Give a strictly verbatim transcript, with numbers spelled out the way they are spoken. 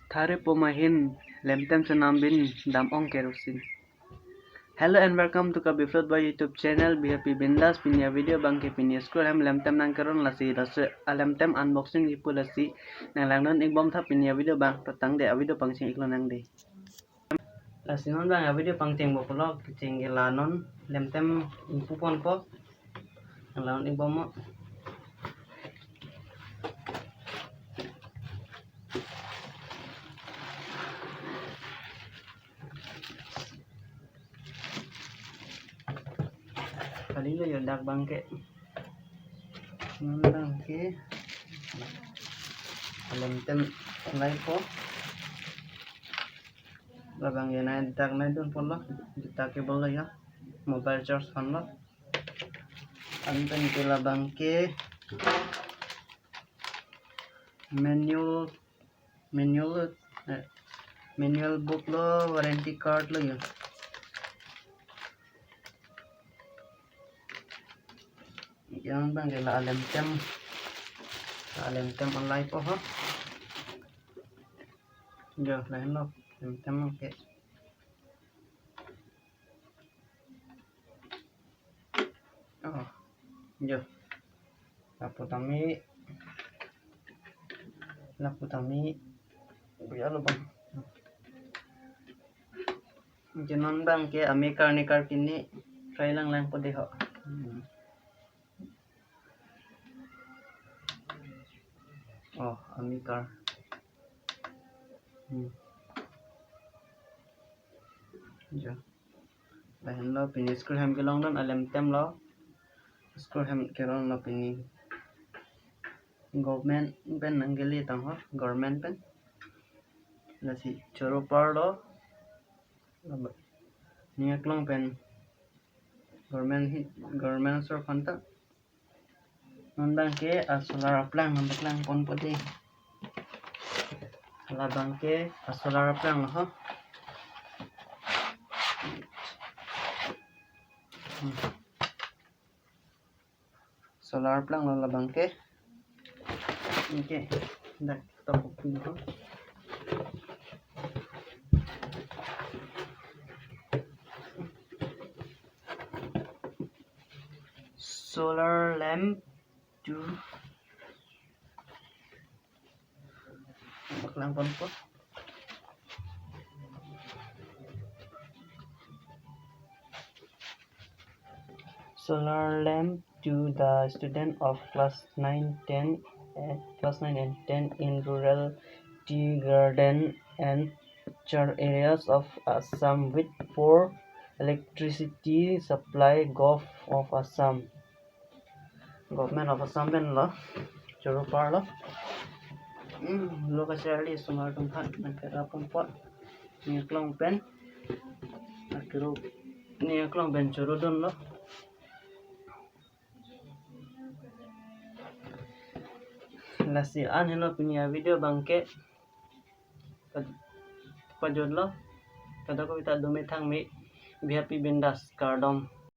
Thare poma hin lemtem chenam bin dam-ong kerosin. Hello and welcome to Kabi Fruit Boy YouTube channel, Be Happy Bindas. Pini a-video abangke pini school hem lemtem nangkeron, lasi laso alemtem unboxing kipu, lasi nanglangdun-ik bom tha pini a-video abang. To tangte a-video pangcheng-iklo nang dei. Lasi non abang a-video pangchengpo pulo, kecheng ke la non lemtem ingpu ponpo. Nanglangdun-ik bom mo. Kalilo yo dak abangke. Non abangke alemtem laipo. Labang ya nai dak nai dun pulo. Dak cable lo ya. Mobile charge aphan lo. Anpen ke labangke manual, manual, eh, manual book lo, warranty card lo ya. Yang abangke la alemtem, la alemtem online po ho. Jo, lahenlo, lemtem ke. Oh, jo. Lapu tame, lapu tame, buya lo abang. Jenon abangke a-maker, maker kini try lang lang po dei ho. Hmm. Oh, a-maker. Hmm. Jo. Lahenlo pini school hem kelongdun alemtem lo. School hem kelonglo pini. Government pen nangkele tang ho, government pen. Lasi choro parlo. Ning aklong pen government hi, government asor aphan ta. Non abangke a-solar aplang nangpaklang ponpo dei. Labangke a-solar aplang lo ho. Hmm. Solar aplang lo labangke. Okay. Dak tok pin ho. Solar lamp to, paklang ponpo. Solar lamp to the student of class nine, ten, eh, class nine and ten in rural tea garden and char areas of Assam with poor electricity supply, Gov of Assam. Government of Assam pen lo, choro parlo. Hmm, lo kacharli osomar atum aphan nangkera ponpo. Ning aklong pen, akero, ning aklong pen choro dunlo. Lasi an heno pini a-video abangke. Pajutlo. Kadokave ta dome thangme. Be happy, bindas, kardom.